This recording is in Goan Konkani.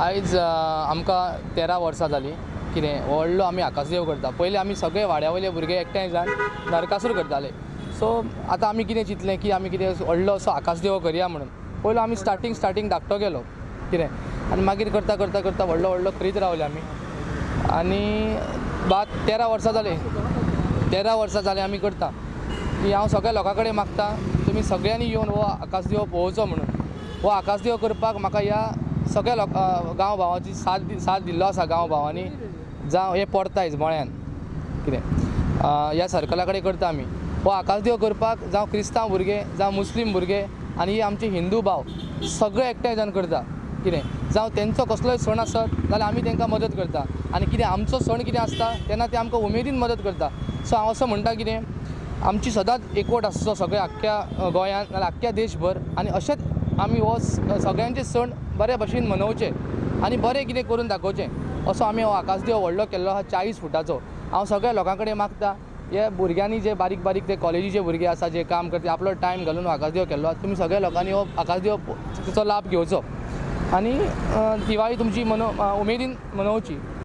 आयज आमकां 13 वर्सां जालीं कितें व्हडलो आमी आकाशदिवो करता. पयलीं आमी सगळे वाड्या वयले भुरगे एकठांय जावन नरकासूर करताले. सो आतां आमी कितें चिंतलें की आमी कितें व्हडलो असो आकाशदिवो करया म्हणून. पयलो आमी स्टार्टींग धाकटो केलो कितें, आनी मागीर करता करता करता व्हडलो व्हडलो करीत रावले आमी. आनी 13 वर्सां जालीं, 13 वर्सां जालीं आमी करता. की हांव सगळ्या लोकां कडेन मागता तुमी सगळ्यांनी येवन हो आकाशदिवो पळोवचो म्हणून. हो आकाशदिवो करपाक म्हाका ह्या सगळ्या लोक गांव भावाची साथ दिल्लो आसा. गांव भावांनी जावं हे पोर्तायज मळ्यान कितें ह्या सर्कला कडेन करता आमी. हो आकाशदिवो करपाक जावं क्रिस्तांव भुरगे, जावं मुस्लीम भुरगे आनी आमचे हिंदू भाव सगळे एकठांय जावन करता कितें. जावं तेंचो कसलोय सण आसत जाल्यार आमी तांकां मदत करता, आनी कितें आमचो सण कितें आसता तेन्ना ते आमकां उमेदीन मदत करता. सो हांव असो म्हणटा कितें आमची सदांच एकवट आसचो सगळ्या आख्ख्या गोंयांत नाल्यार आख्ख्या देशभर, आनी अशेंच आमी हो सगळ्यांचे सण बरे भशेन मनोवचे आनी बरें कितें करून दाखोवचें. असो आमी हो आकाशदिवो व्हडलो केल्लो आसा 40 फुटाचो. हांव सगळ्या लोकां कडेन मागता हे भुरग्यांनी जे बारीक बारीक ते कॉलेजीचे भुरगे आसा जे काम करता आपलो टायम घालून आकाशदिवो केल्लो आसा, तुमी सगळ्या लोकांनी हो आकाशदिवो तिचो लाभ घेवचो आनी दिवाळी तुमची उमेदीन मनोवची.